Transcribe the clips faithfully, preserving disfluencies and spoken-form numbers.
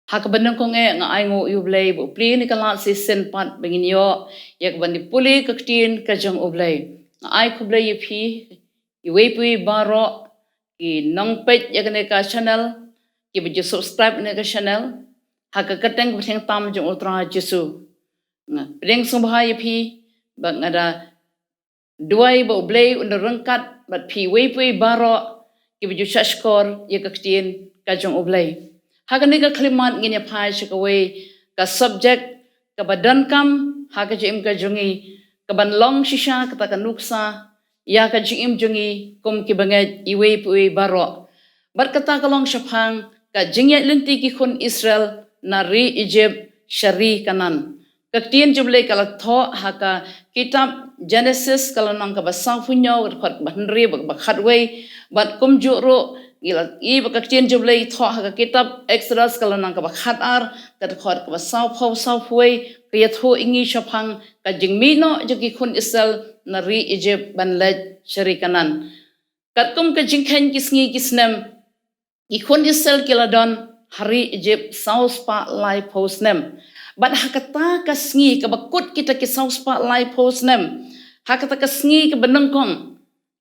Ha kaba nyngkong eh nga ai nguh ïa U Blei ba u plie ïa kane ka lad shisien pat ba ngin ïoh ïa kaban ïa pule ka ktien ka jong U Blei. Nga ai khublei ïa phi, iwei pa iwei baroh ki nongpeit ïa kane ka channel, kiba ju subscribe ïa kane ka channel ha ka kyrteng kaba thiang tam jong U Trai Jisu. Nga pdiang sngewbha ïa phi, ba nga da duwai ba U Blei un da ryngkat bad phi iwei pa iwei baroh kiba ju shahshkor ïa ka ktien ka jong U Blei. Ha kane ka khyllipmat ngin ïa phai sha kawei ka subject kaba donkam ha ka jingim ka jong ngi, kaban long shisha kata ka nuksa ïa ka jingim jong ngi kum ki bangeit iwei pa iwei baroh. Bad kata ka long shaphang ka jingïaid lynti ki khun Israel na ri Egypt sha ri Kanaan. Ka ktien jong U Blei ka la thoh ha ka kitab Genesis ka lynnong kaba sawphew hynñiew, ka dkhot kaba hynriew bad kaba khatwei. Bad kumjuh ruh ngi la ïohi ba ka ktien jong U Blei thoh ha ka kitab Exodus ka lynnong kaba khatar, ka dkhot kaba sawphew, sawphew wei, ka ïathuh ïa ngi shaphang ka jingmih noh jong ki khun Israel na ri Egypt ban leit sha ri Kanaan. Katkum ka jingkheiñ ki sngi ki snem, ki khun Israel ki la don ha ri Egypt saw spah laiphew snem. Bad ha kata ka sngi kaba kut kita ki saw spah laiphew snem, ha kata ka sngi kaba nyngkong,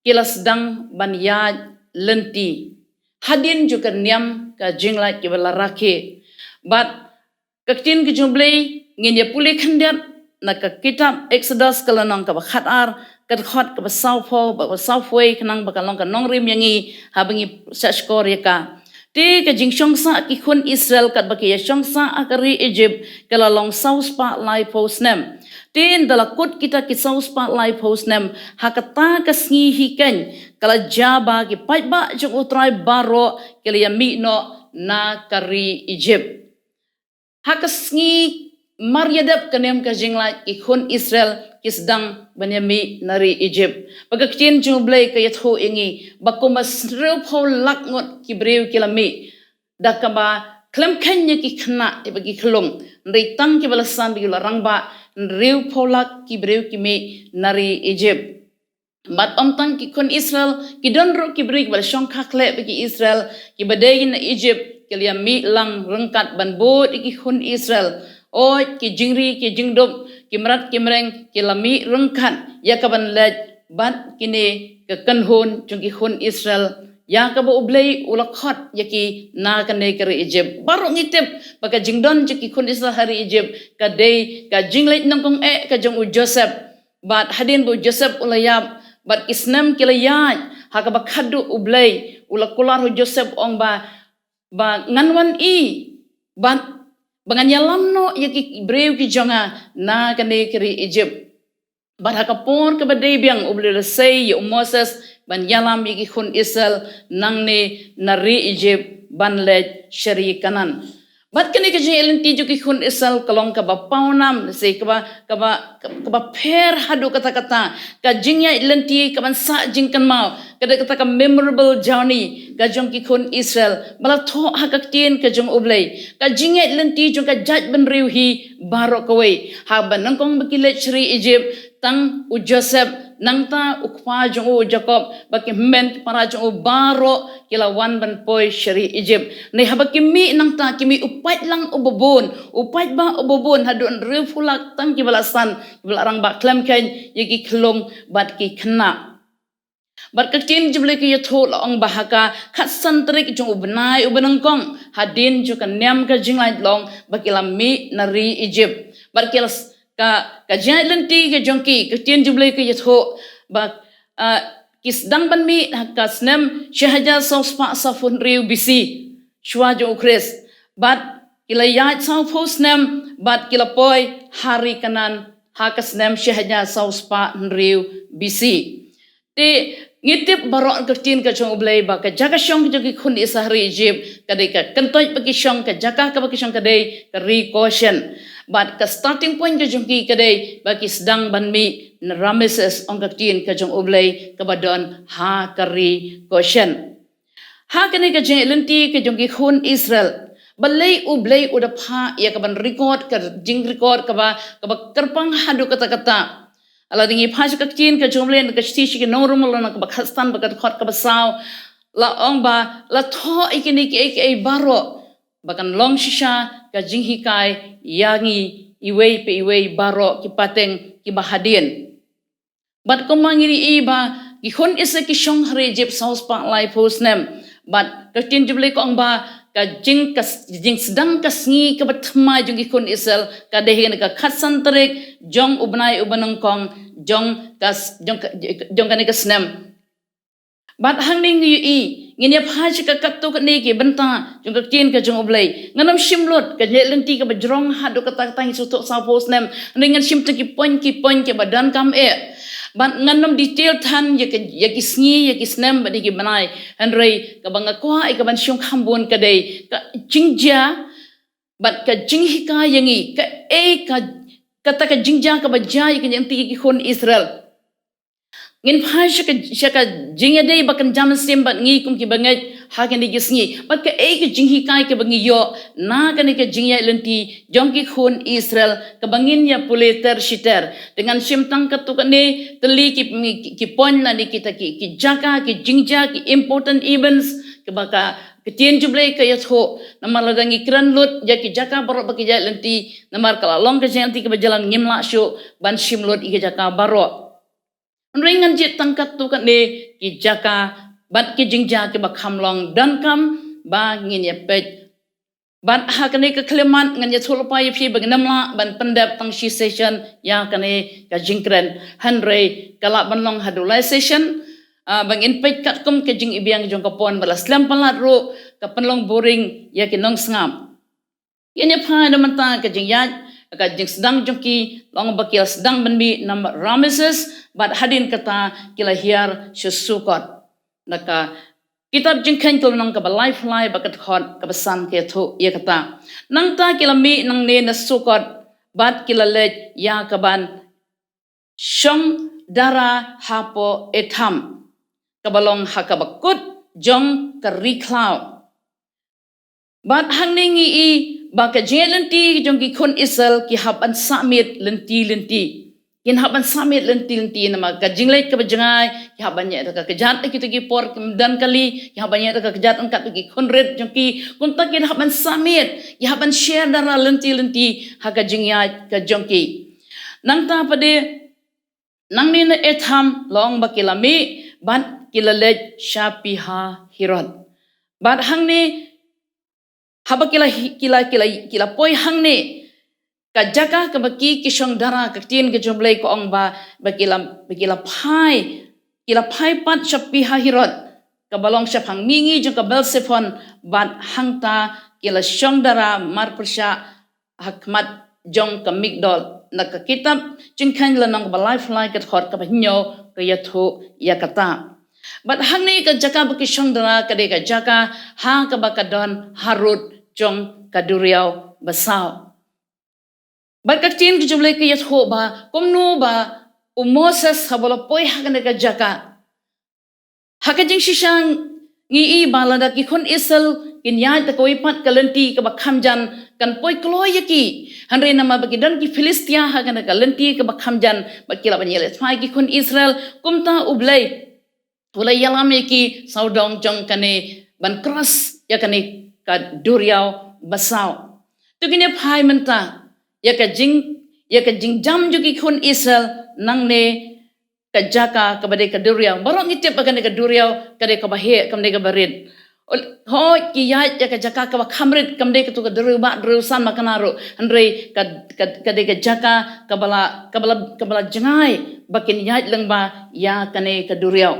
ki la sdang ban ïaid lynti hadien jong ka niam ka jinglait kiba la rakhe. Bad ka ktien ka jong U Blei ngin ïa pule khyndiat na ka kitab Exodus ka lynnong kaba khatar, ka dkhot kaba sawphew bad kaba sawphew wei, khnang ba kan long ka nongrim ïa ngi haba ngi shahshkor ïa ka. Te ka jingshong sah ki khun Israel katba ki ïa shong sah ha ka ri Egypt ka la long saw spah laiphew snem. Te ynda la kut kita ki saw spah laiphew snem, ha kata ka sngi hi keiñ ka la jia ba ki paidbah jong U Trai baroh ki la ïa mih noh na ka ri Egypt. Ha ka sngi mar ïadep ka niam ka jinglait, ki khun Israel ki sdang ban ïa mih na ri Egypt. Bad ka ktien jong U Blei ka ïathuh ïa ngi ba kumba hynriewphew lak ngut ki briew ki la mih, da kaba khlem kheiñ ïa ki khynnah bad ki khyllung. Hynrei tang kiba la san bad ki la rangbah, hynriewphew lak ki briew ki mih na ri Egypt. Bad ym tang ki khun Israel, ki don ruh ki briew kiba la shongkha khleh bad ki Israel, kiba dei na Egypt, ki la ïa mih lang ryngkat ban bud ïa ki khun Israel. Oi, ki jingri, ki jingdup, ki mrad ki mreng, ki la mih ryngkat ïa kaban leit bad kine ka kynhun jong ki khun Israel, ïa kaba U Blei u la khot ïa ki na kane ka ri Egypt. Baroh ngi tip ba ka jingdon jong ki khun Israel ha ri Egypt ka dei ka jingleit nyngkong eh ka jong u Joseph. Bad hadien ba u Joseph u la ïap, bad ki snem ki la ïaid, ha kaba khadduh U Blei u la kular ha u Joseph, ong ba, ba ngan wan i, bad ba ngan ïalam noh ïa ki briew ki jong nga na kane ka ri Egypt. Bad ha ka por kaba dei biang U Blei u la sei ïa u Moses ban ïalam ïa ki khun Israel nangne na ri Egypt ban leit sha ri Kanaan. Bad kane ka jingïaid lynti jong ki khun Israel ka long kaba pawnam, se kaba, kaba, kaba pher haduh katta katta. Ka jingïaid lynti kaban sah jingkynmaw, ka dei kata ka memorable journey ka jong ki khun Israel ba la thoh ha ka ktien ka jong U Blei. Ka jingïaid lynti jong ka jaitbynriew hi baroh kawei, haba nyngkong ba ki leit sha ri Egypt, tang u Joseph, nangta u kpa jong u, u Jakob, bad ki hynmen ki para jong u baroh ki la wan ban poi sha ri Egypt. Hynrei haba ki mih nangta, ki mih u paid lang uba bun, u paidbah uba bun, haduh hynriewphew lak tang kiba la san, kiba la rangbah, khlem kheiñ ïa ki khyllung bad ki khynnah. Bad ka ktien jong U Blei ka ïathuh, la ong ba ha ka khatsan tarik jong u bnai uba nyngkong, hadien jong ka niam ka jinglait, la ong ba ki la mih na ri Egypt. Bad ki la s-, ka, ka jingïaid lynti ka jong ki, ka ktien jong U Blei ka ïathuh ba, ah, ki sdang ban mih ha ka snem shi hajar saw spah sawphew hynriew B C, shuwa jong u Khrist. Bad ki la ïaid sawphew snem bad ki la poi ha ri Kanaan ha ka snem shi hajar saw spah hynriew B C. Te ngi tip baroh ka ktien ka jong U Blei ba ka jaka shong ka jong ki khun Israel ha ri Egypt ka dei ka kyntoit ba ki shong, ka jaka kaba ki shong ka dei ka ri Goshen. Bad ka starting point ka jong ki ka dei ba ki sdang ban mih na Rameses, ong ka ktien ka jong U Blei, kaba don ha ka ri Goshen. Ha kane ka jingïaid lynti ka jong ki khun Israel, balei U Blei u da phah ïa kaban record, ka jingrecord kaba, kaba kyrpang haduh katta katta? Lada ngi phai sha ka ktien ka jong U Blei, na ka shithi sha ki Nongrim, lynnong kaba khatsan bad ka dkhot kaba saw, la ong ba la thoh ïa kine kiei kiei baroh ba kan long shisha ka jinghikai ïa ngi iwei pa iwei baroh ki pateng kiba hadien. Bad kumba ngi ïohi ba ki khun Israel ki shong ha ri Egypt saw spah laiphew snem. Bad ka ktien jong U Blei ka ong ba ka jing ka s-, jingsdang ka sngi kaba thymmai jong ki khun Israel ka dei ha kane ka khatsan tarik jong u bnai uba nyngkong jong ka s-, jong ka, jong kane ka snem. Bad hangne ngi ïohi, ngin ïa phai sha ka katto katne ki bynta jong ka ktien ka jong U Blei. Ngan ym shim lut ka jingïaid lynti kaba jrong haduh katta katta ngi sngewthuh saw phew snem. Hynrei ngan shim tang ki point ki point kiba donkam eh. Bad ngan ym detail than ïa ka, ïa ki sngi, ïa ki snem bad ïa ki bnai. Hynrei kaba nga kwah ïa kaban shong kham bun ka dei ka jingjia bad ka jinghikai ïa ngi, kaei ka, kata ka jingjia kaba jia ïa ka jingïaid lynti ki khun Israel. Ngin phai sha ka, sha ka jingïadei ba kynja mynsiem bad ngi kum kiba ngeit ha kine ki sngi. Bad kaei ka jinghikai kaba ngi ïoh na kane ka jingïaid lynti jong ki khun Israel kaba ngin ïa pule ter shi ter. Te ngan shim tang katto katne tylli ki, ki, ki point lane kita ki, ki jaka, ki jingjia, ki important events kiba ka, ka ktien jong U Blei ka ïathuh. Namar lada ngi kren lut ïa ki jaka baroh ba ki ïaid lynti, namar ka la long ka jingïaid lynti kaba jylliew ngim lah shuh ban shim lut ïa ki jaka baroh. Hynrei ngan jied tang katto katne ki jaka bad ki jingjia kiba kham long donkam ba ngin ïa peit. Bad ha kane ka khyllipmat ngan ïathuh lypa ïa phi ba ngin ym lah ban pyndep tang shi session ïa kane ka jingkren. Hynrei ka lah ban long haduh lai session, ah, ba ngin peit katkum ka jingïabiang jong ka pon, ba la slem palat ruh ka pynlong boring ïa ki nongsngap. Ngin ïa phai na mynta ka jingïaid, ka jingsdang jong ki, long ba ki la sdang ban mih na Rameses, bad hadien kata ki la hiar sha Sukot. Na ka kitab Jingkheiñ ka lynnong kaba laiphew lai bad ka dkhot kaba san ka ïathuh ïa kata. Nangta ki la mih nangne na Sukot, bad ki la leit ïa kaban shong dara hapoh Etham, kaba long ha kaba kut jong ka ri khlaw. Bad hangne ngi ïohi ba ka jingïaid lynti jong ki khun Israel ki hap ban sah miet lynti lynti. Kin hap ban sah miet lynti lynti namar ka jingleit kaba jngai, ki hap ban ïaid da ka kjat ha kito ki por kim don kali, ki hap ban ïaid da ka kjat ryngkat ki khun rit jong ki, kumta kin hap ban sah miet, ki hap ban share dara lynti lynti ha ka jingïaid ka jong ki. Nangta pat de, nangne na Etham long ba ki la mih, bad ki la leit sha Pi-hahiroth. Bad hangne, haba ki la hi-, ki la, ki la, ki la poi hangne, ka jaka kaba ki, ki shong dara, ka ktien ka jong U Blei ka ong ba, ba ki la, ba ki la phai, ki la phai pat sha Pi-hahiroth, kaba long shaphang mihngi jong ka Baal-zephon, bad hangta ki la shong dara marpyrshah ha khmat jong ka Migdol. Na ka kitab Jingkheiñ lynnong kaba laiphew lai ka dkhot kaba hynñiew ka ïathuh ïa kata. Bad hangne ka jaka ba ki shong dara ka dei ka jaka ha kaba ka don harud jong ka duriaw basaw. Bad ka ktien ka jong U Blei ka ïathuh ba kumno ba u Moses haba la poi ha kane ka jaka. Ha ka jingshisha ngi ïohi ba lada ki khun Israel kin ïaid da kawei pat ka lynti kaba kham jan kan poi kloi ïa ki. Hynrei namar ba ki don ki Philistia ha kane ka lynti kaba kham jan, ba ki lah ban ïaleh thma ïa ki khun Israel, kumta U Blei u la ïalam ïa ki sawdong jong kane ban cross ïa kane ka duriaw basaw. To ngin ïa phai mynta ïa ka jing, ïa ka jingjam jong ki khun Israel nangne ka jaka kaba dei ka duriaw. Baroh ngi tip ba kane ka duriaw ka dei kaba heh, kam dei kaba rit. Ol-, hooid ki ïaid ïa ka jaka kaba kham rit, kam dei kato ka duriaw ba, duriaw san ma kane ruh. Hynrei ka, ka, ka dei ka jaka kaba la, kaba la, kaba la jngai ba kin ïaid lyngba ïa kane ka duriaw.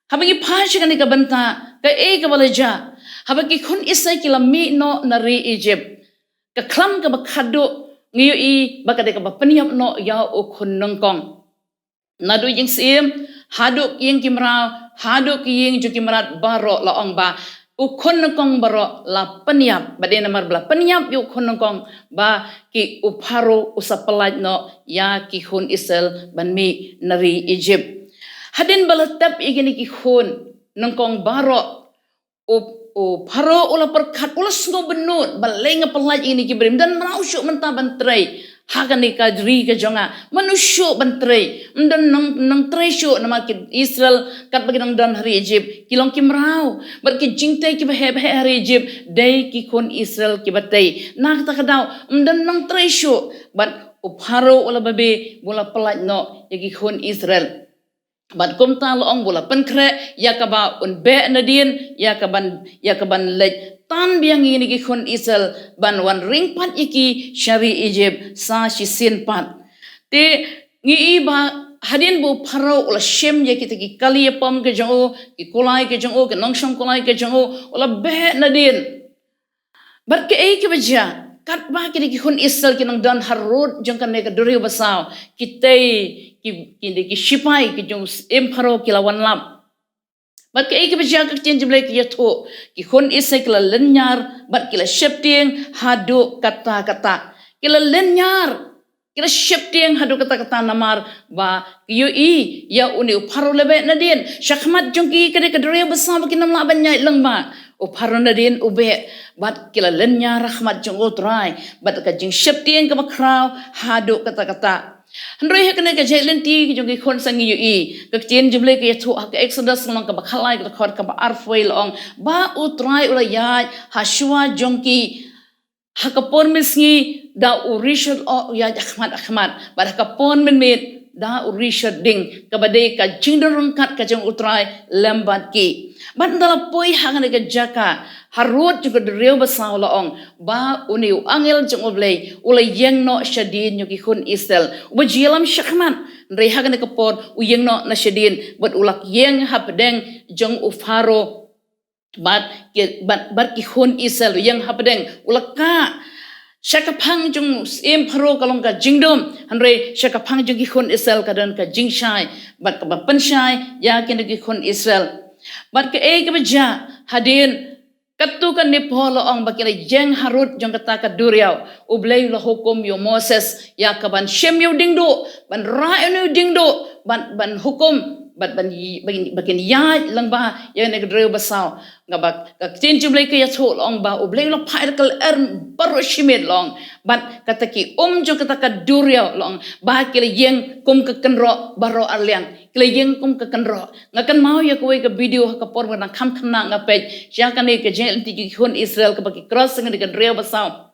Haba ngi phai sha kane ka bynta, kaei kaba la jia? Haba ki khun Israel ki la mih noh na ri Egypt, ka khlam kaba khatduh ngi ïohi ba ka dei kaba pynïap noh ïa u khun nyngkong. Naduh ïing syiem haduh ïing ki mraw, haduh ki ïing jong ki mrad baroh la ong ba u khun nyngkong baroh la pynïap. Ba dei namar ba la pynïap ïa u khun nyngkong ba ki, u Pharaoh u sa pyllait noh ïa ki khun Israel ban mih na ri Egypt. Hadien ba la tep ïa kine ki khun nyngkong baroh, u, u Pharaoh u la pyrkhat, u la sngew bynnud, balei nga pyllait ïa kine ki briew, ym don mraw shuh mynta ban trei. Ha kane ka ri ka jong nga, mano shuh ban trei? Ym don nong, nongtrei shuh, namar ki Israel katba ki dang don ha ri Egypt, ki long ki mraw. Bad ki jingtei kiba heh ba heh ha ri Egypt, dei ki khun Israel kiba tei. Na kata ka daw, ym don nongtrei shuh. Bad u Pharaoh u la babe, u la pyllait noh ïa ki khun Israel. Bad kumta la ong, u la pynkhreh ïa kaba un beh nadien, ïa kaban, ïa kaban leit tan biang ïa kine ki khun Israel, ban wan ring pat ïa ki sha ri Egypt sa shisien pat. Te ngi i ba hadien ba u Pharaoh u la shim ïa kita ki kali ïapom ka jong u, ki kulai ka jong u, ki nongshong kulai ka jong u, u la beh nadien. Bad kaei kaba jia, katba kine ki khun Israel ki nang don harud jong kane ka duriaw basaw, ki tei, ki, ki, ki shipai ki jong u Syiem Pharaoh ki la wan lap. Bad kaei kaba jia, ka ktien jong U Blei ka ïathuh, ki khun Israel ki la lynñiar bad ki la sheptieng haduh katta katta. Ki la lynñiar, ki la sheptieng haduh katta katta namar ba ki ïohi ïa une u Pharaoh u la beh nadien. Shakhmat jong ki ka dei ka duriaw basaw ba kin ym lah ban ïaid lyngba. U Pharaoh nadien u beh, bad ki la lynñiar ha khmat jong U Trai bad ka jingsheptieng kaba khraw haduh katta katta. Hynrei ha kane ka jingïaid lynti jong ki khun Israel ngi ïohi, ka ktien jong U Blei ka ïathuh ha ka Exodus lynnong kaba khatlai, ka dkhot kaba arphew wei, la ong ba U Trai u la ïaid ha shuwa jong ki ha ka por mynsngi da u rishot, u ïaid ha khmat ha khmat, bad ha ka por mynmiet da u rishot ding, kaba dei ka jingdon ryngkat ka jong U Trai lem bad ki. Bad ynda la poi ha kane ka jaka harud jong ka duriaw basaw, la ong ba une u angel jong U Blei u la ïeng noh shadien jong ki khun Israel, uba ju ïalam shakhmat. Hynrei ha kane ka por u ïeng noh na shadien bad u la ïeng hapdeng jong u Pharaoh bad ki, bad, bad ki khun Israel, u ïeng hapdeng, u la kah. Sha ka phang jong u Syiem Pharaoh ka long ka jingdum, hynrei sha ka phang jong ki khun Israel ka don ka jingshai bad kaba pynshai ïa kine ki khun Israel. Bad kaei kaba jia, hadien katto katne por, la ong ba ki la ïeng harud jong kata ka duriaw, U Blei u la hukum ïa u Moses ïa kaban shim ïa u diengduh, ban rah ïa une u diengduh, ban, ban hukum, ban, ban, ba kin, ba kin ïaid lyngba ïa kane ka duriaw basaw. Nga ba ka ktien jong U Blei ka ïathuh, la ong ba U Blei u la phah ïa ka lyer baroh shi miet, la ong. Bad kata ki um jong kata ka duriaw, la ong, ba ki la ïeng kum ka kynroh baroh arliang. Ki la ïeng kum ka kynroh. Nga kynmaw ïa kawei ka video ha ka por ba nga dang kham khynnah, nga peit ïa kane ka jingïaid lynti ki khun Israel kaba ki cross ïa kane ka duriaw basaw.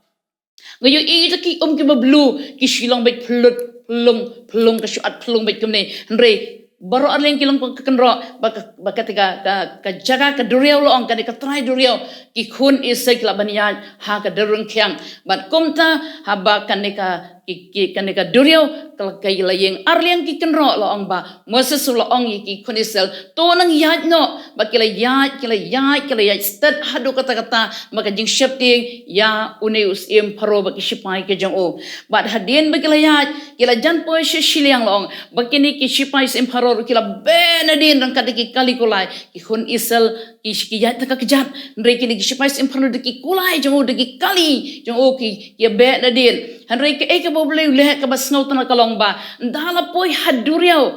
Nga ïohi ïa ki um kiba blue, ki shu long beit phyllung, phyllung, phyllung, ka shu at phyllung beit kumne. Hynrei baroh arliang ki long kum ka kynroh, ba ka, ba kata ka, ka, ka jaka ka duriaw, la ong, kane ka trai duriaw, ki khun Israel ki lah ban ïaid ha ka dewrngkhiang. Bad kumta haba kane ka, ki, ki, kane ka duriaw ka la, ka la ïeng arliang ki kynroh, la ong, ba Moses u la ong ïa ki khun Israel, to nang ïaid noh. Bad ki la ïaid, ki la ïaid, ki la ïaid stet haduh katta katta, ba ka jingsheptieng ïa une u Syiem Pharaoh bad ki shipai ki jong u. Bad hadien ba ki la ïaid, ki la jan poi sha shiliang, la ong, ba kine ki shipai Syiem Pharaoh ruh ki la beh nadien ryngkat da ki kali kulai. Ki khun Israel ki, ki ïaid tang ka kjat, hynrei kine ki shipai Syiem Pharaoh da ki kulai jong u, da ki kali jong u ki, ki beh nadien. Hynrei kaei kaba U Blei u leh kaba sngewtynnat ka long ba ynda la poi ha duriaw,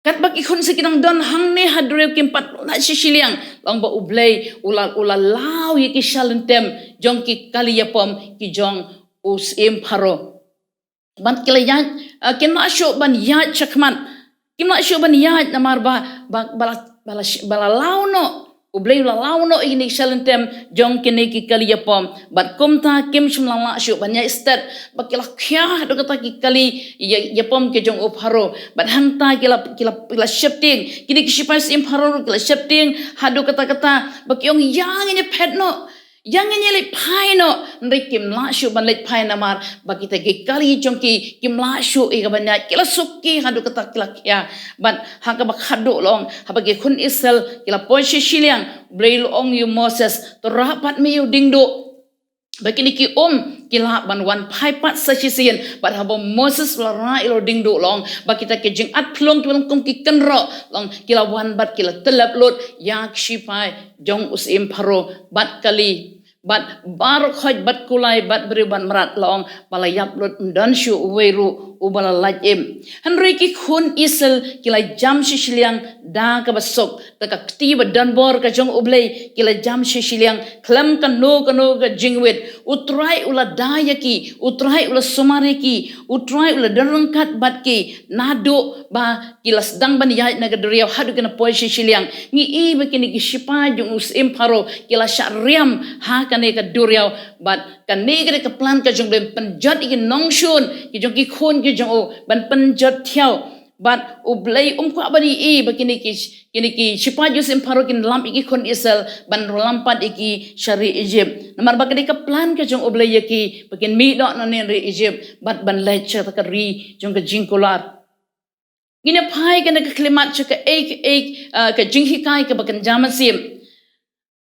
katba ki khun Israel ki dang don hangne ha duriaw, kim pat lait sha shiliang, la ong ba U Blei u la, u la law ïa ki shalynter jong ki kali ïapom ki jong u Syiem Pharaoh. Bad ki la ïaid, eh, kim lah shuh ban ïaid shakhmat. Kim lah shuh ban ïaid namar ba, ba, ba la, ba la, ba la law noh. U Blei u la law noh ïa kine ki shalynter jong kine ki kali ïapom. Bad kumta kim shym la lah shuh ban ïaid stet. Bad ki la khia haduh katta ki kali ïa, ïapom ki jong u Pharaoh. Bad hangta ki la, ki la, ki la sheptieng. Kine ki shipai Syiem Pharaoh ki la sheptieng haduh katta katta. Bad ki ong, ïa ngin ïa phet noh. Ïa ngin ïa leit phai noh, hynrei kim lah shuh ban leit phai namar ba kita ki kali jong ki kim lah shuh ïa ka ban ïaid, ki la suki haduh katta ki la khia. Bad ha kaba khatduh la ong, haba ki khun Israel ki la poi sha shiliang, U Blei u la ong ïa u Moses, to rah pat me ïa u diengduh, ba kine ki um ki lah ban wan phai pat sa shisien. Bad haba u Moses u la rah ïa la u diengduh, la ong ba kita ki jingat phyllung kiba long kum ki kynroh, la ong, ki la wan bad ki la tyllep lut ïa ki shipai jong u Syiem Pharaoh bad kali. Bad baroh khoit bad kulai bad briew bad mrad la ong ba la ïap lut, ym don shuh uwei ruh uba la lait im. Hynrei ki khun Israel ki la jam shi shiliang da kaba suk, da ka kti ba donbor ka jong U Blei ki la jam shi shiliang khlem kano kano ka jingwit. U Trai u la da ïa ki, U Trai u la sumar ïa ki, U Trai u la don ryngkat bad ki, naduh ba ki la sdang ban ïaid na ka duriaw haduh ki la poi shi shiliang. Ngi i ba kine ki shipai jong u syiem Pharaoh ki la shah riam ha kane ka duriaw, bad kane ka dei ka plan ka jong U Blei ban pynjot ïa ki nongshun ki jong ki khun ki jong u, ban pynjot thiaw. Bad U Blei um kwah ban i ba kine ki, kine ki shipai jong u syiem Pharaoh kin lam ïa ki khun Israel ban lam pat ïa ki sha ri Egypt. Namar ba ka dei ka plan ka jong U Blei ïa ki ba kin mih noh na ne ri Egypt bad ban leit sha ka ri jong ka jingkular. Ngin ïa phai kane ka khlieh mat sha kaei kaei, ah, ka jinghikai kaba kynja mynsiem.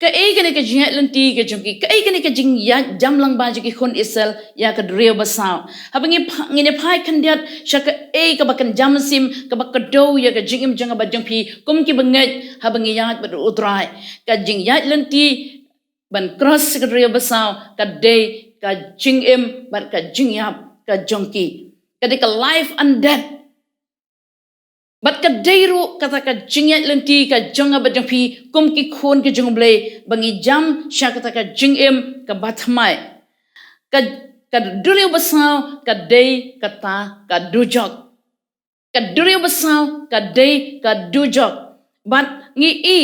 Kaei kane ka jingïaid lynti ka jong ki, kaei kane ka jingïaid jam lyngba jong ki khun Israel ïa ka duriaw basaw. Haba ngi pha-, ngin ïa phai khyndiat sha kaei kaba kynja mynsiem kaba kdew ïa ka jingim jong nga bad jong phi kum ki bangeit haba ngi ïaid bad U Trai. Ka jingïaid lynti ban cross ka duriaw basaw ka dei ka jingim bad ka jingïap ka jong ki. Ka dei ka life and death. Bad ka dei ruh kata ka jingïaid lynti ka jong nga bad jong phi kum ki khun ki jong U Blei ba ngi jam sha kata ka jingim kaba thymmai. Ka, ka duriaw basaw ka dei kata ka dujok. Ka duriaw basaw ka dei ka dujok. Bad ngi i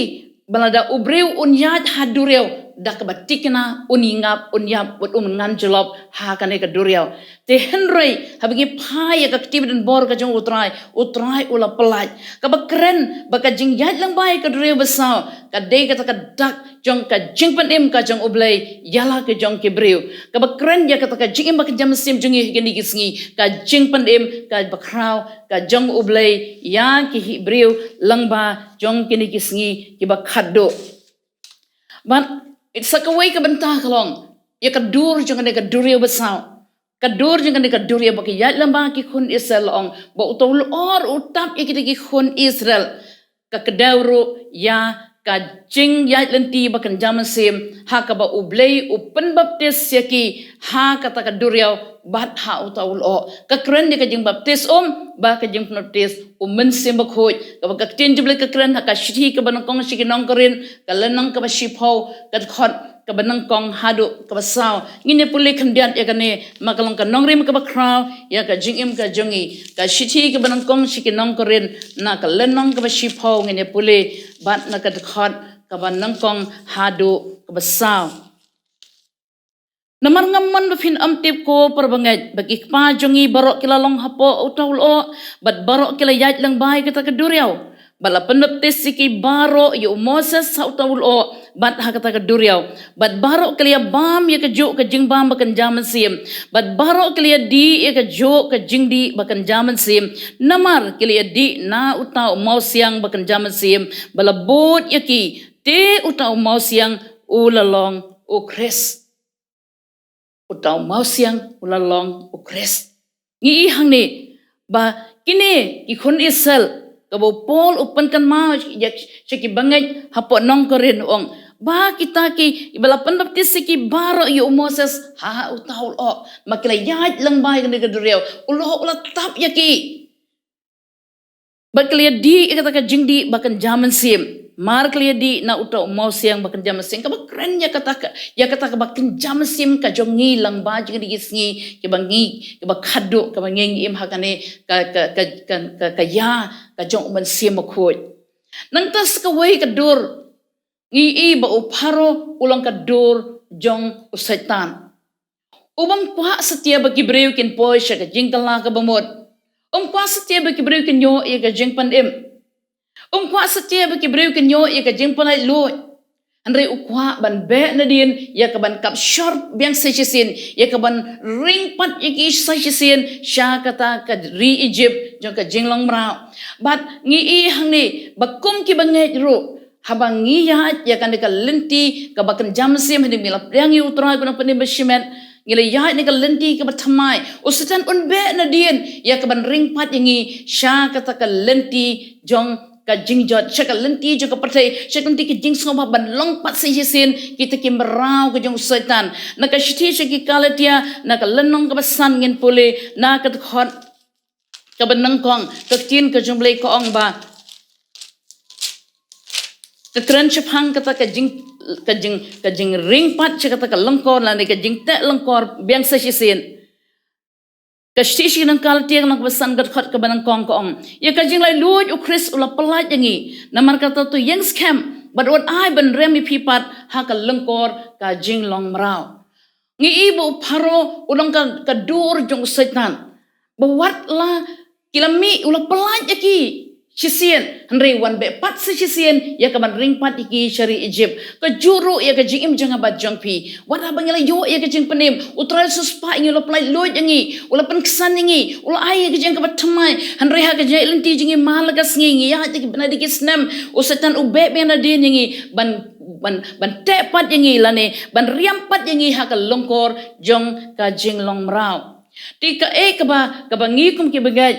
ba lada u briew un ïaid ha duriaw da kaba thikna, un ïngap, un ïap, bad un ngan jlop ha kane ka duriaw. Te hynrei haba ngi phai ïa ka kti ba donbor ka jong U Trai, U Trai u la pyllait. Kaba kren ba ka jingïaid lyngba ïa ka duriaw basaw ka dei kata ka dak jong ka jingpynim ka jong U Blei ïa la ka jong ki briew. Kaba kren ïa kata ka jingim ba kynja mynsiem jong ngi ha kine ki sngi, ka jingpynim kaba khraw ka jong U Blei ïa ki briew lyngba jong kine ki sngi kiba khatduh. Bad sa kawei ka bynta ka long ïa ka dur jong kane ka duriaw basaw. Ka dur jong kane ka duriaw ba ka ïaid lyngba ki khun Israel, la ong ba uta u lyoh u tap ïa kita ki khun Israel. Ka kdew ruh ïa ka jingïaid lynti ba kynja mynsiem ha kaba U Blei u pynbaptis ïa ki ha kata ka duriaw bad ha uta u lyoh. Ka kren ïa ka jingbaptis um bad ka jingpynbaptis U Mynsiem Bakhuid, kaba ka ktien jong U Blei ka kren ha ka shithi kaba nyngkong sha ki nong Korinth, ka lynnong kaba shiphew, ka dkhot kaba nyngkong haduh kaba saw. Ngin ïa pule khyndiat ïa kane, namar ka long ka nongrim kaba khraw ïa ka jingim ka jong ngi. Ka shithi kaba nyngkong sha ki nong Korinth, na ka lynnong kaba shiphew, ngin ïa pule bad na ka dkhot kaba nyngkong haduh kaba saw. Namar ngam mon ba phin ym tip, ko para bangeit, ba ki kpa jong ngi baroh ki la long hapoh uta u lyoh, bad baroh ki la ïaid lyngba ïa kata ka duriaw. Bad la pynbaptis ïa ki baroh ïa u Moses ha uta u lyoh bad ha kata ka duriaw. Bad baroh ki la ïa bam ïa kajuh ka jingbam ba kynja mynsiem. Bad baroh ki la ïa dih ïa kajuh ka jingdih ba kynja mynsiem. Namar ki la ïa dih na uta u mawsiang ba kynja mynsiem ba la bud ïa ki. Te uta u mawsiang u la long U Khrist. Uta u mawsiang u la long U Khrist. Ngi i hangne ba kine ki khun Israel, kaba u Paul u pynkynmaw ïa sha ki bangeit hapoh nong Korinth, u ong ba kita ki ba la pynbaptis ïa ki baroh ïa u Moses ha uta u lyoh, ma ki la ïaid lyngba ïa kane ka duriaw, u lyoh u la tap ïa ki. Bad ki la ïa dih ïa kata ka jingdih ba kynja mynsiem. Mar ki la ïa dih na uta u mawsiang ba kynja mynsiem. Kaba kren ïa kata ka, ïa kata kaba kynja mynsiem ka jong ngi lyngba jong kine ki sngi kiba ngi, kiba khatduh, kaba ngi im ha kane ka, ka, ka ïa ka jong U Mynsiem Bakhuid. Nangta sa kawei ka dur, ngi i ba u Pharaoh u long ka dur jong u Soitan. U bym kwah satia ba ki briew kin poi sha ka jingkylla kaba mut. Um kwah satia ba ki briew kin ïoh ïa ka jingpynim. Um kwah satia ba ki briew kin ïoh ïa ka jingpynlait luid. Hynrei u kwah ban beh nadien ïa kaban kap shor biang sa shisien, ïa kaban ring pat ïa ki sa shisien sha kata ka ri Egypt jong ka jinglong mraw. Bad ngi i hangne ba kum ki bangeit ruh, haba ngi ïaid ïa kane ka lynti kaba kynja mynsiem, hadien ba ngi la pdiang ïa U Trai kum u nongpynim bashimet, ngi la ïaid ïa ka lynti kaba thymmai, u Soitan un beh nadien ïa kaban ring pat ïa ngi sha kata ka lynti jong ka jingjot, sha ka lynti jong ka pyrthei, sha ka lynti ka jingsngewbha ban long pat sa shisien kita ki mraw ka jong u Soitan. Na ka shithi sha ki Galatia, na ka lynnong kaba san ngin pule, na ka dkhot kaba nyngkong, ka ktien ka jong U Blei ka ong ba, ka kren shaphang kata ka jing, ka jing, ka jingring pat sha kata ka lyngkor, lane ka jingteh lyngkor biang sa shisien. Ka shithi sha ki nong Galatia, lynnong kaba san, ka dkhot kaba nyngkong ka ong: Ïa ka jinglailuid u Khrist u la pyllait ïa ngi, namar kata to ïeng skhem, bad un ai ban rem ïa phi pat ha ka lyngkor ka jinglong mraw. Ngi i ba u Pharaoh u long ka, ka dur jong u Soitan. Ba wat la ki la mih, u la pyllait ïa ki shisien, hynrei wan beh pat sa shisien ïa ka ban ring pat ïa ki sha ri Egypt. Kajuh ruh ïa ka jingim jong nga bad jong phi. Wat haba ngi la ïoh ïa ka jingpynim, U Trai u siewspah ïa ngi, u la pyllait luid ïa ngi, u la pynksan ïa ngi, u la ai ïa ka jingim kaba thymmai. Hynrei ha ka jingïaid lynti jong ngi man la ka sngi, ngi ïaid da ki bnai da ki snem, u Soitan u beh biang nadien ïa ngi ban, ban, ban teh pat ïa ngi, lane ban riam pat ïa ngi ha ka lyngkor jong ka jinglong mraw. Te kaei kaba, kaba ngi kum ki bangeit,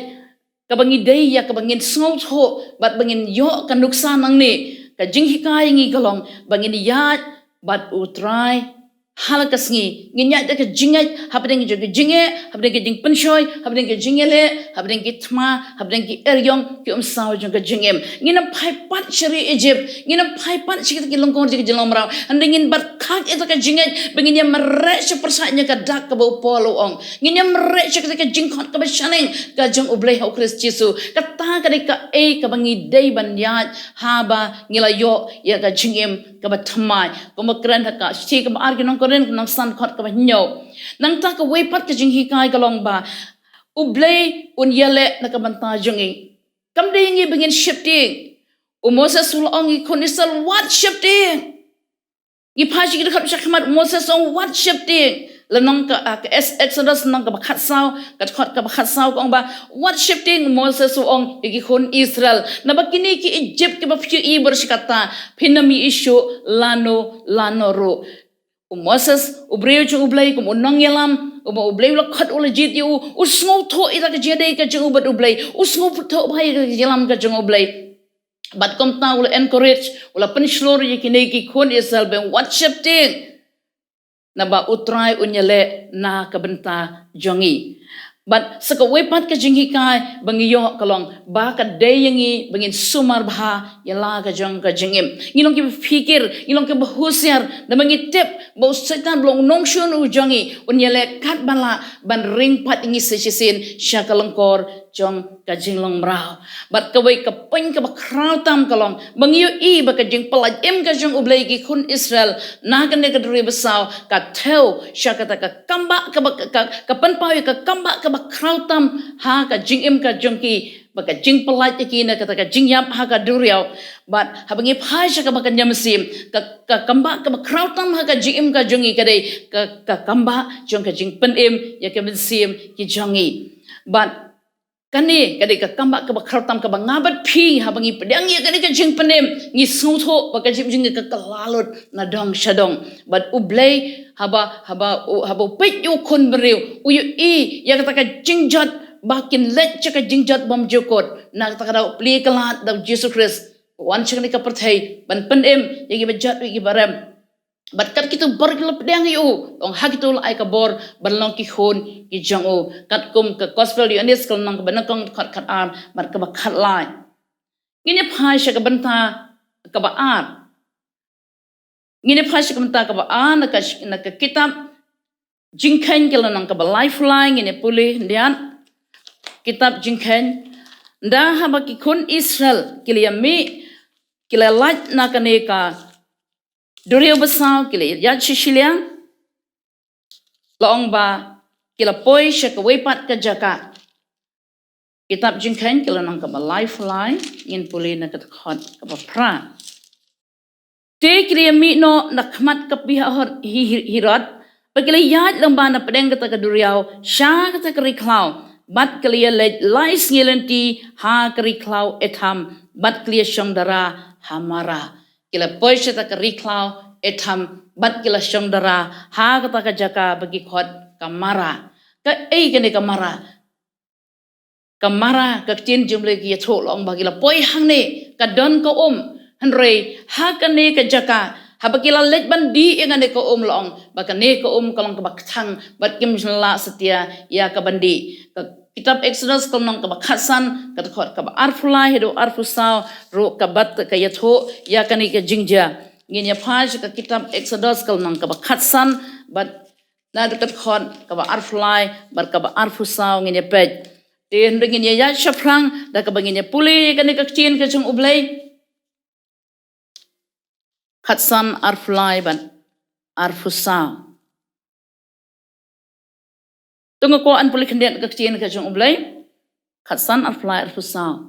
kaba ngi dei ïa kaba ngin sngewthuh, bad ba ngin ïoh ka nuksa nangne, ka jinghikai ïa ngi ka long ba ngin ïaid bad U Trai ha la ka sngi. Ngin ïaid da ka jingngeit hapdeng jong ka jingeh, hapdeng ka jingpynshoi, hapdeng ka jingïaleh, hapdeng ki thma, hapdeng ki eriong, ki umsaw jong ka jingim. Ngin ym phai pat sha ri Egypt, ngin ym phai pat sha kita ki lyngkor jong ka jinglong mraw. Hynrei ngin bat khak ïa ka jingngeit ba ngin ïa mareh sha pyrshah ïa ka dak kaba u Paul u ong. Ngin ïa mareh sha kata ka jingkhot kaba shaneng ka jong U Blei ha u Khrist Jisu. Kata ka dei kaei kaba ngi dei ban ïaid haba ngi la ïoh ïa ka jingim kaba thymmai. Kumba kren ha ka shithi kaba ar ki nong Korinth, lynnong san, dkhot kaba hynñiew. Nangta kawei pat ka jinghikai ka long ba U Blei un ïaleh na ka bynta jong ngi. Kam dei ngi ba ngin sheptieng. U Moses u la ong ïa ki khun Israel, wat sheptieng. Ngi phai sha ki dkhot shakhmat, u Moses u ong wat sheptieng. Lynnong ka, ah, ka Es-, Exodus lynnong kaba khatsaw, ka dkhot kaba khatsaw ka ong ba, wat sheptieng, u Moses u ong ïa ki khun Israel. Naba kine ki Egypt kiba phi ïohi bad shi katta, phin ym ïohi shuh lano lano ruh. U Moses, u briew jong U Blei, kum u nongïalam, uba U Blei u la khot, u la jied ïa u, u sngewthuh ïa ka jingïadei ka jong u bad U Blei, u sngewthuh bha ïa ka jingïalam ka jong U Blei. Bad kumta u la encourage, u la pynshlur ïa kine ki khun Israel ba wat sheptieng. Naba U Trai un ïaleh na ka bynta jong ngi. Bad sa kawei pat ka jinghikai ba ngi ïoh ka long ba ka dei ïa ngi ba ngin sumar bha ïa la ka jong ka jingim. Ngi long kiba phikir, ngi long kiba husiar, naba ngi tip ba u Soitan ba long u nongshun u jong ngi, un ïaleh katba lah ban ring pat ïa ngi sa shisien sha ka lyngkor jong ka jinglong mraw. Bad kawei ka point kaba khraw tam ka long ba ngi ïohi ba ka jingpyllait im ka jong U Blei ïa ki khun Israel na kane ka duriaw basaw ka thew sha kata ka kambah kaba, ka, ka, ka pynpaw ïa ka kambah kaba khraw tam ha ka jingim ka jong ki, ba ka jingpyllait ïa ki na kata ka jingïap ha ka duriaw. Bad haba ngi phai sha kaba kynja mynsiem, ka, ka kambah kaba khraw tam ha ka jingim ka jong ngi ka dei ka, ka kambah jong ka jingpynim ïa ka mynsiem ki jong ngi. Bad kane ka dei ka kambah kaba khraw tam kaba nga bad phi, haba ngi pdiang ïa kane ka jingpynim, ngi sngewthuh ba ka jingim jong ngi ka kylla lut na dong sha dong. Bad U Blei haba, haba, u, haba u peit ïa u khun briew, u ïohi ïa kata ka jingjot ba kin leit sha ka jingjot bymjukut. Na kata ka daw plie kylla da u Jisu Khrist, u wan sha kane ka pyrthei ban pynim ïa kiba jot, ïa kiba rem. Bad kat kito baroh ki la pdiang ïa u, ong ha kito la ai ka bor ban long ki khun ki jong u. Katkum ka Gospel Ïoannis ka lynnong kaba nyngkong, dkhot khatar bad kaba khatlai. Ngin ïa phai sha ka bynta kaba ar. Ngin ïa phai sha ka bynta kaba ar na ka, na ka kitab Jingkheiñ ka lynnong kaba laiphew lai, ngin ïa pule khyndiat. Kitab Jingkheiñ. Nda haba ki khun Israel ki la ïa mih, ki la lait na kane ka duriaw basaw, ki la ïaid sha shiliang, la ong ba ki la poi sha kawei pat ka jaka. Kitab Jingkheiñ ka lynnong kaba laiphew lai, ngin pule na ka dkhot kaba phra. Te ki la ïa mih noh na khmat ka Pi-hahot-hi-, hi-, Herod, bad ki la ïaid lyngba na pdeng kata ka duriaw sha kata ka ri khlaw, bad ki la ïa leit lai sngi lynti ha ka ri khlaw Etham, bad ki la ïa shong dara ha Mara. Ki la poi sha kata ka ri khlaw Etham, bad ki la shong dara ha kata ka jaka ba ki khot ka Mara. Kaei kane ka Mara? Ka Mara, ka ktien jong U Blei ka ïathuh, la ong ba ki la poi hangne, Ka don ka um, hynrei ha kane ka jaka, haba ki la leit ban dih ïa kane ka um, la ong ba kane ka um ka long kaba kthang, bad kim shym lah satia ïa ka ban dih. Ka kitab Exodus ka lynnong kaba khatsan, ka dkhot kaba arphew lai haduh arphew saw ruh ka bat ka ïathuh ïa kane ka jingjia. Ngin ïa phai sha ka kitab Exodus ka lynnong kaba khatsan, bad na ka dkhot kaba arphew lai bad kaba arphew saw ngin ïa peit. Te hynrei ngin ïa ïaid shaphrang da kaba ngin ïa pule ïa kane ka ktien ka jong U Blei. Khatsan, arphew lai bad arphew saw. To nga kwah ban pule khyndiat ka ktien ka jong U Blei. Khatsan, arphew lai, arphew saw.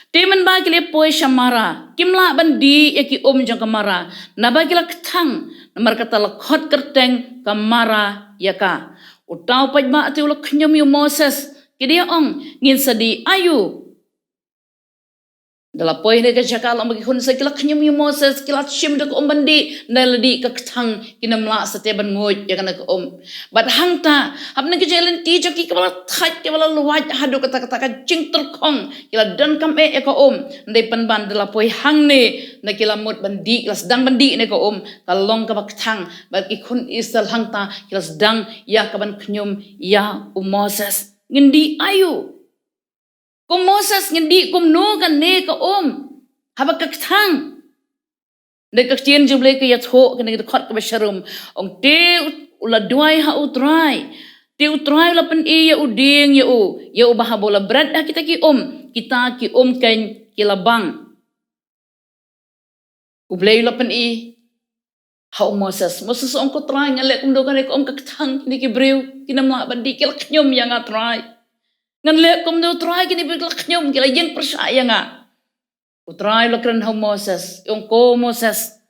Te mynba ki la poi sha Mara, kim lah ban dih ïa ki um jong ka Mara, naba ki la kthang, namar kata la khot kyrteng ka Mara ïa ka. Uta u paidbah te u la khñium ïa u Moses, ki da ong, ngin sa dih aïu? Da la poi ha kane ka jaka, la ong ba ki khun Israel ki la khñium ïa u Moses, ki la shim da ka um ban dih, naba la dih ka kthang, kim lah satia ban nguid ïa kane ka um. Bad hangta, hapdeng ka jingïaleit jong ki kaba la thait, kaba la luwait haduh katta katta ka jingtyrkhong, ki la donkam eh ïa ka um. Hynrei pynban da la poi hangne, naba ki la mut ban dih, ki la sdang ban dih ïa ka um, ka long kaba kthang. Bad ki khun Israel hangta ki la sdang ïa ka ban khñium ïa u Moses. Ngin dih aïu? Ko Moses, ngin dih kumno kane ka um haba ka kthang? Naba ka ktien jong U Blei ka ïathuh ha kane ka dkhot kaba sharum, ong, te u la duwai ha U Trai, te U Trai u la pyni ïa u dieng ïa u, ïa u ba haba u la bret ha kita ki um, kita ki um keiñ ki la bang. U Blei u la pyni ha u Moses. Moses u ong, ko Trai, ngan leh kumno, kane ka um ka kthang, kine ki briew kim lah ban dih, ki la khñium ïa nga Trai. Ngan leh kumno Trai, kine ki briew ki la khñium, ki la ïeng pyrshah ïa nga. U Trai u la kren ha u Moses, u ong, ko Moses,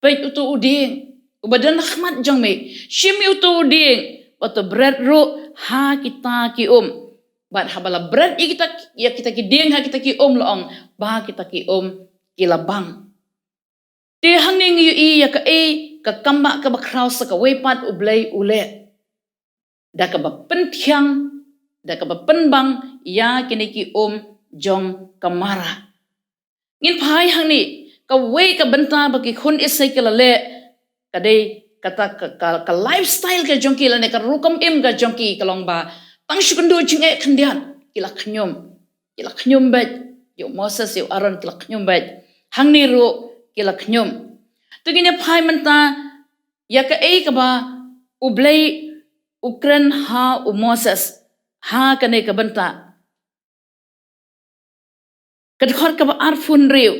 peit uto u dieng uba don ha khmat jong me, shim ïa uto u dieng, bad to bret ruh ha kita ki um. Bad haba la bret ïa kita, ïa kita ki dieng ha kita ki um, la ong ba kita ki um ki la bang. Te hangne ngi ïohi ïa kaei ka kambah kaba khraw sa kawei pat U Blei u leh, da kaba pynthiang, da kaba pynbang ïa kine ki um jong ka Mara. Ngin phai hangne, kawei ka bynta ba ki khun Israel ki la leh, ka dei kata ka, ka, ka lifestyle ka jong ki lane ka rukom im ka jong ki ka long ba tang shu kynduh jingeh khyndiat, ki la khñium. Ki la khñium beit ïa u Moses, ïa u Aaron, ki la khñium beit. Hangne ruh ki la khñium. To ngin ïa phai mynta ïa kaei kaba U Blei u kren ha u Moses ha kane ka bynta. Ka dkhot kaba arphew hynriew.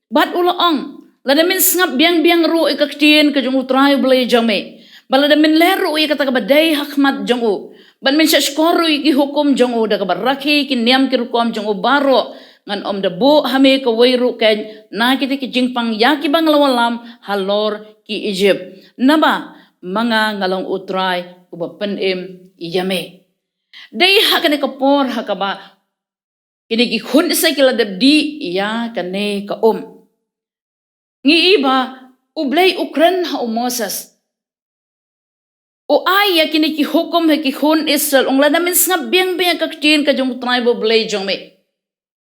Bad u la ong, lada men sngap biang biang ruh ïa ka ktien ka jong U Trai U Blei jong me, bad lada men leh ruh ïa kata kaba dei ha khmat jong u, bad men shahshkor ruh ïa ki hukum jong u, da kaba rakhe ki niam ki rukom jong u baroh, ngan ym da buh ha me kawei ruh keiñ na kita ki jingpang ïa kiba nga la wallam halor ki Ijipt. Naba ma nga nga long U Trai uba pynim ïa me. Dei ha kane ka por ha kaba kine ki khun Israel ki la dep dih ïa kane ka um. Ngi i ba U Blei u kren ha u Moses, u ai ïa kine ki hukum ha ki khun Israel, u ong, lada men sngap biang biang ïa ka ktien ka jong U Trai U Blei jong me.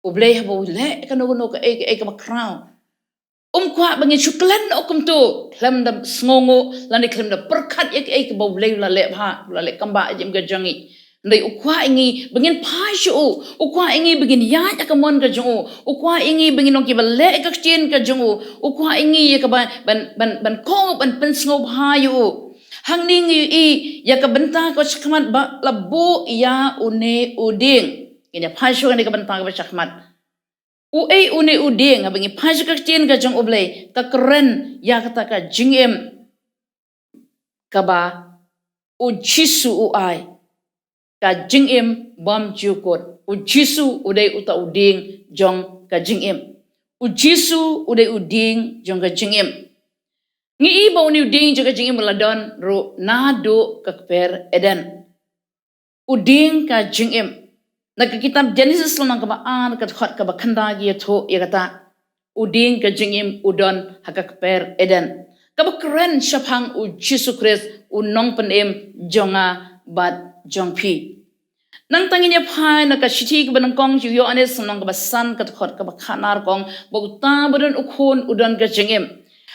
U Blei haba u leh kano kano kaei kaei kaba khraw, um kwah ba ngin shu klet noh kumto khlem da sngewnguh lane khlem da pyrkhat ïa kaei kaba U Blei u la leh bha, u la leh kambah ha ka jingim ka jong ngi. Hynrei u kwah ïa ngi ba ngin phai sha u, u kwah ïa ngi ba ngin ïaid ha ka mon ka jong u, u kwah ïa ngi ba ngin long kiba leh ïa ka ktien ka jong u, u kwah ïa ngi ïa kaba ban, ban, ban kohnguh, ban pynsngewbha ïa u. Hangne ngi ïohi ïa ka bynta kaba shakhmat ba la buh ïa une u dieng. Ngin ïa phai shuwa ïa kane ka bynta kaba shakhmat. Uei une u dieng? Haba ngi phai sha ka ktien ka jong U Blei, ka kren ïa kata ka jingim kaba U Jisu u ai, ka jingim bymjukut. U Jisu u dei uta u dieng jong ka jingim. U Jisu u dei u dieng jong ka jingim. Ngi i ba une u dieng jong ka jingim u la don ruh naduh ka kper Eden. U dieng ka jingim. Na ka kitab Genesis lynnong kaba ar, ka dkhot kaba khyndai, ki ïathuh ïa kata. U dieng ka jingim u don ha ka kper Eden, kaba kren shaphang U Jisu Khrist, u nongpynim jong nga bad jong phi. Nangta ngin ïa phai na ka shithi kaba nyngkong jong u Ïoannis, lynnong kaba san, ka dkhot kaba khatnar ka ong, ba uta ba don u khun u don ka jingim.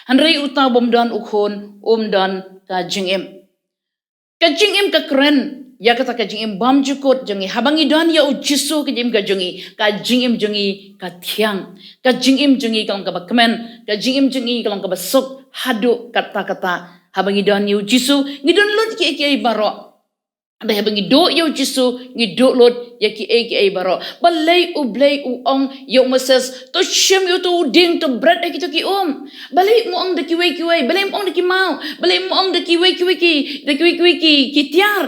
Hynrei uta bym don u khun um don ka jingim. Ka jingim ka kren ïa kata ka jingim bymjukut jong ngi. Haba ngi don ïa u Jisu ka jingim ka jong ngi, ka jingim jong ngi ka thiang. Ka jingim jong ngi ka long kaba kmen. Ka jingim jong ngi ka long kaba suk haduh katta katta. Haba ngi don ïa u Jisu, ngi don lut kiei kiei baroh. Haba ngi duh ïa u Jisu, ngi duh lut ïa kiei kiei baroh. Balei U Blei u ong ïa u Moses, to shim ïa uto u dieng, to bret ïa kito ki um. Balei um ong da kiwei kiwei, balei um ong da ki maw, balei um ong da kiwei kiwei ki, da kiwei kiwei ki, ki tiar.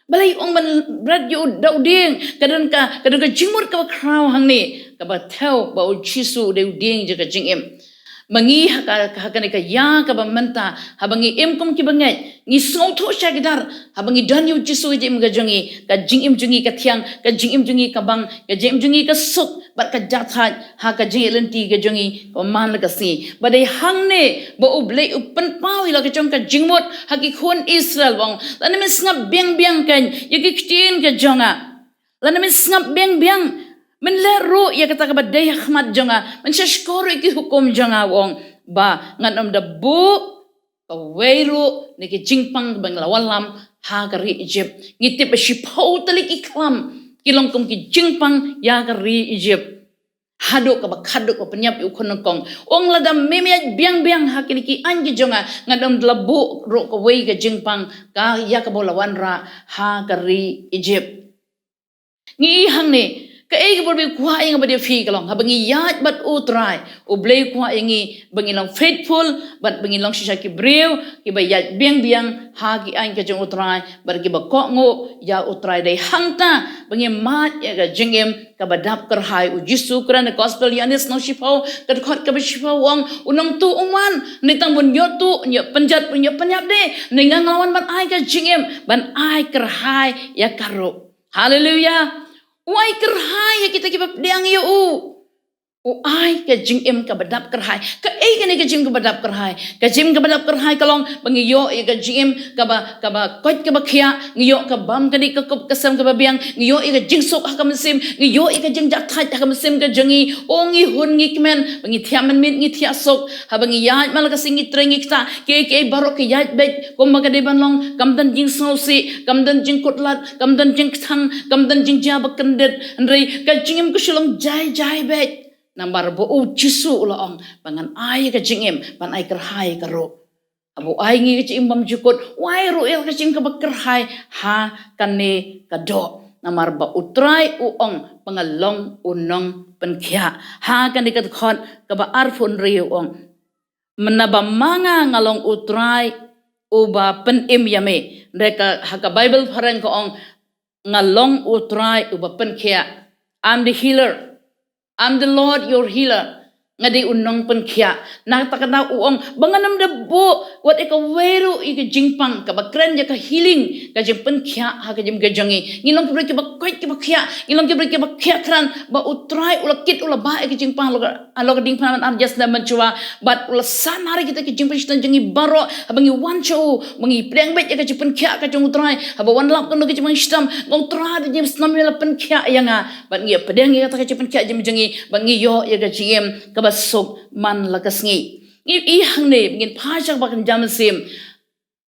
Balei ong ban bret ïa u da u dieng, ka don ka, ka don ka jingmut kaba khraw hangne, kaba thew ba u Jisu u dei u dieng jong ka jingim. Ma ngi ha ka, ha kane ka ïa kaba mynta, haba ngi im kum kiba ngeit, ngi sngewthuh shakidar, haba ngi don ïa u Jisu ka jingim ka jong ngi, ka jingim jong ngi ka thiang, ka jingim jong ngi ka bang, ka jingim jong ngi ka suk, bad ka jahthait, ha ka jingïaid lynti ka jong ngi, kaba man la ka sngi. Ba dei hangne, ba U Blei u pynpaw ïa la ka jong ka jingmut, ha ki khun Israel ba ong, lada men sngap biang biang kein, ïa ki ktien ka jong nga. Lada men sngap biang biang, men leh ruh ïa kata kaba dei ha khmat jong nga, men sngap shkor ruh ïa ki hukum jong nga, u ong, ba ngan ym da buh kawei ruh na ki jingpang ba ngi la wallam ha ka ri Egypt. Ngi tip ba shiphew tylli ki khlam ki long kum ki jingpang ïa ka ri Egypt. Haduh kaba khadduh ba pynïap ïa u khun nyngkong. U ong lada mem ïaid biang biang ha kine ki aiñ ki jong nga, ngan ym da la buh ruh kawei ka jingpang ka ïa kaba u la wanrah ha ka ri Egypt. Ngi i hangne, kaei kaba U Blei u kwah ïa nga bad ïa phi ka long, haba ngi ïaid bad U Trai, U Blei u kwah ïa ngi ba ngin long faithful, bad ba ngin long shisha ki briew kiba ïaid biang biang ha ki aiñ ka jong U Trai, bad kiba kohnguh ïa U Trai. Dei hangta ba ngin mad ïa ka jingim kaba dap kyrhai. U Jisu u kren ha ka Gospel Ïoannis lynnong shiphew, ka dkhot kaba shiphew, u ong, u nongtuh um wan, ne tang ban ïoh tuh, ïoh pynjot, ban ïoh pynïap de, ne nga nga la wan ban ai ka jingim, ban ai kyrhai ïa ka ruh. Haleluia. U ai kyrhai ïa kita kiba pdiang ïa u. U ai ka jingim kaba dap kyrhai. Kaei kane ka jingim kaba dap kyrhai? Ka jingim kaba dap kyrhai ka long ba ngi ïoh ïa ka jingim kaba, kaba koit kaba khiah, ngi ïoh ka bam ka dih ka kup ka sem kaba biang, ngi ïoh ïa ka jingsuk ha ka mynsiem, ngi ïoh ïa ka jingjahthait ha ka mynsiem ka jong ngi. O ngi hun ngi kmen, ba ngi thiah mynmiet ngi thiah suk, haba ngi ïaid man la ka sngi ngi trei ngi ktah, kiei kiei baroh ki ïaid beit kumba ka dei ban long, kam don jingsngewsih, kam don jingkutlad, kam don jingkthang, kam don jingjia ba kyndit. Hynrei ka jingim ka shu long jai jai beit. Namar ba u Jisu u la ong ba ngan ai ka jingim, ban ai kyrhai ka ruh. Haba u ai ngi ka jingim bymjukut, u ai ruh ïa ka jingim kaba kyrhai ha kane ka doh. Namar ba U Trai u ong ba nga long u nongpynkhiah. Ha kane ka dkhot kaba arphew hynriew u ong, mynba ma nga nga long U Trai uba pynim ïa me. Hynrei ka, ha ka Baibl phareng ka ong, nga long U Trai uba pynkhiah. I'm the healer. I'm the Lord your healer. Nga dei u nongpynkhiah. Na kata ka daw u ong ba ngan ym da buh wat ïa kawei ruh ïa ka jingpang kaba kren ïa ka healing, ka jingpynkhiah ha ka jingim ka jong ngi. Ngi long ki briew kiba koit kiba khiah, ngi long ki briew kiba khiah kren, ba U Trai u la kit u la bah ïa ka jingpang halor ka, halor ka diengphna ban ar ïa snem mynshuwa, bad u la sahnarphna kita ki jingpynshitom jong ngi baroh, haba ngi wan sha u, ba ngi pdiang beit ïa ka jingpynkhiah ka jong U Trai, haba wan lap kano ka jingpynshitom, ba U Trai da jingpynshitom u la pynkhiah ïa nga. Bad ngi ïa pdiang ïa kata ka jingpynkhiah jong ngi, bad ngi ïoh ïa ka jingim kaba suk man la ka sngi. Ngi i hangne, ngin phai sha kaba kynja mynsiem.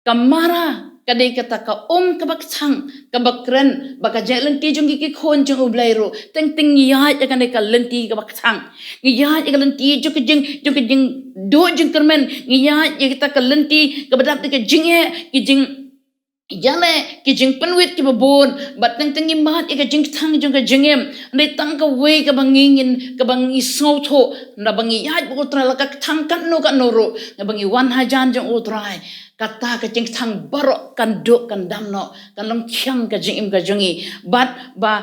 Ka Mara ka dei kata ka um kaba kthang, kaba kren ba ka jingïaid lynti jong ngi ki khun jong U Blei ruh, teng teng ngi ïaid ïa kane ka lynti kaba kthang. Ngi ïaid ïa ka lynti jong ka jing, jong ka jingduh jingkyrmen. Ngi ïaid ïa kata ka lynti kaba dap da ka jingeh, ki jing ïaleh, ki jingpynwit kiba bun, bad teng teng ngi mad ïa ka jingkthang jong ka jingim. Hynrei tang kawei kaba ngi ngin, kaba ngi sngewthuh, naba ngi ïaid bad U Trai la ka kthang katno katno ruh, naba ngi wan hajan jong U Trai, kata ka jingkthang baroh kan duh kan dam noh, kan long thiang ka jingim ka jong ngi. Bad ba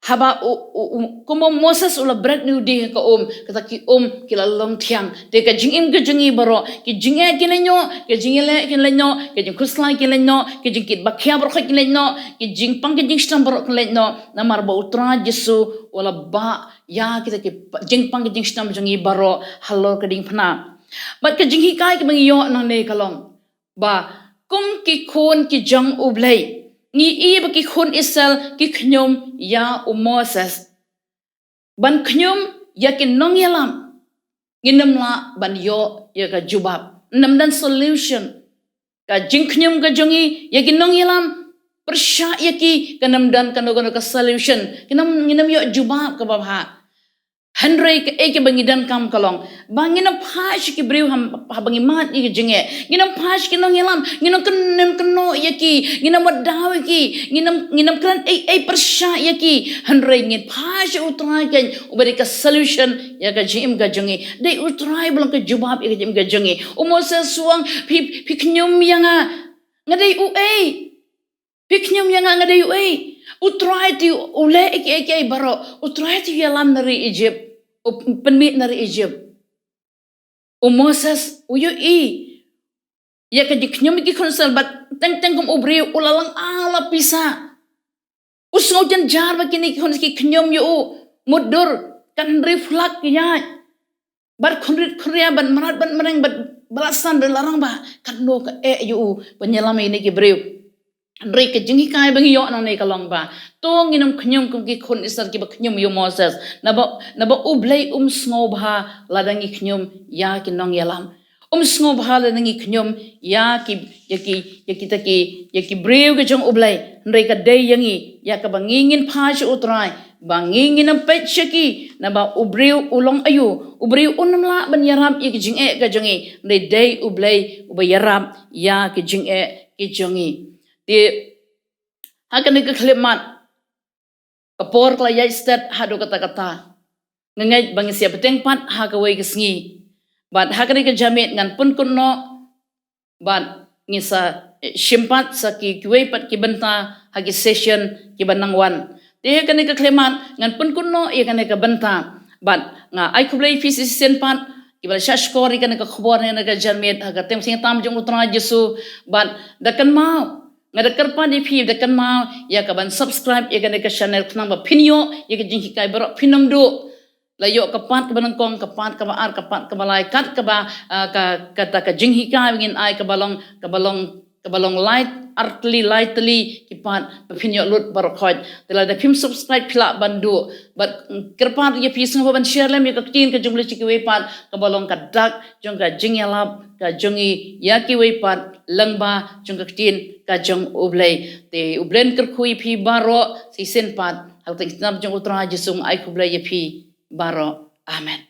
haba u, u, u, kumba u Moses u la bret ïa u dieng ha ka um, kata ki um ki la long thiang. Te ka jingim ka jong ngi baroh, ki jingeh kin leit noh, ki jingïaleh kin leit noh, ki jingkhuslai kin leit noh, ki jingkit ba khia baroh kin leit noh, ki jingpang ki jingshitom baroh kin leit noh. Namar ba U Trai Jisu u la bah ïa kita ki pa-, jingpang ki jingshitom jong ngi baroh halor ka diengphna. Bad ka jinghikai kaba ngi ïoh nangne ka long ba kum ki khun ki jong U Blei, ngi i ba ki khun Israel ki khñium ïa u Moses ban khñium ïa ki nongïalam, ngin ym lah ban ïoh ïa ka jubab. Ngin ym don solution. Ka jingkhñium ka jong ngi ïa ki nongïalam, pyrshah ïa ki, kan ym don kano kano ka solution. Ngin ym, ngin ym ïoh jubab kaba bha. Hynrei kaei kaba ngi donkam ka long ba ngin ym phah sha ki briew ha, haba ngi mad ïa ki jingeh. Ngin ym phah sha ki nongïalam, ngin ym kyn-, ngin ym kynnoh ïa ki, ngin ym wad daw ïa ki, ngin ym, ngin ym kren ei ei pyrshah ïa ki. Hynrei ngin phah sha U Trai keiñ uba dei ka solution ïa ka jingim ka jong ngi. Dei U Trai ba long ka jubab ïa ka jingim ka jong ngi. U Moses u ong, phi, phi khñium ïa nga, nga dei uei? Phi khñium ïa nga, nga dei uei? U Trai te u leh ïa kiei kiei baroh. U Trai te u ïalam na ri Egypt, u pynmih na ri Egypt. U Moses u ïohi ïa ka jingkhñium ïa ki khun Israel bad teng teng kum u briew u la lang ala pisa. U sngew jynjar ba kine ki khun ki khñium ïa u, mutdur, kan riewphlak ïaid. Bad khynrit khynria, bad mrad bad mreng, bad ba la san, bad la rangbah, katno ka eh ïa u ban ïalam ïa kine ki briew. Hynrei ka jinghikai ba ngi ïoh nangne ka long ba to ngin ym khñium kum ki khun Israel kiba khñium ïa u Moses. Naba, naba U Blei um sngewbha lada ngi khñium ïa ki nongïalam. Um sngewbha lada ngi khñium ïa ki, ïa ki, ïa kita ki, ïa ki briew ki jong U Blei. Hynrei ka dei ïa ngi, ïa kaba ngi ngin phah sha U Trai ba ngi ngin ym peit sha ki, naba u briew u long aïu? U briew un ym lah ban ïarap ïa ki jingeh ka jong ngi. Hynrei dei U Blei uba ïarap ïa ki jingeh ki jong ngi. Te ha kane ka khyllipmat, ka por ka la ïaid stet haduh katta katta. Nga ngeit ba ngin sa ïa bteng pat ha kawei ka sngi. Bad ha kane ka janmiet ngan pynkut noh bad ngin sa, eh, shim pat sa ki, kiwei pat ki bynta ha ki session kiba nang wan. Te ha kane ka khyllipmat ngan pynkut noh ïa kane ka bynta. Bad nga ai khublei ïa phi shisien pat kiba la shah shkor ïa kane ka khubor ne kane ka janmiet ha ka kyrteng kongsan tam jong U Trai Jisu. Bad da kynmaw, nga da kyrpad ïa phi, da kynmaw ïa ka ban subscribe ïa kane ka channel khnang ba phin ïoh ïa ka jinghikai baroh, phin ym duh. La ïoh ka part kaba nyngkong, ka part kaba ar, ka part kaba lai, kat kaba, ah, ka, kata ka jinghikai ba ngin ai kaba long, kaba long, kaba long lai artylli, lai tylli ki part ba phin ïoh lut baroh khoit. Te lada phim subscribe phi lah ban duh. Bad, mm, kyrpad ïa phi sngewbha ban share lem ïa ka ktien ka jong U Blei sha kiwei pat, kaba long ka dak jong ka jingïalap ka jong ngi ïa kiwei pat lyngba jong ka ktien ka jong U Blei. Te U Blei un kyrkhu ïa phi baroh shisien pat. Ha ka kyrteng kongsan tam jong U Trai Jisu nga ai khublei ïa phi baroh. Amen.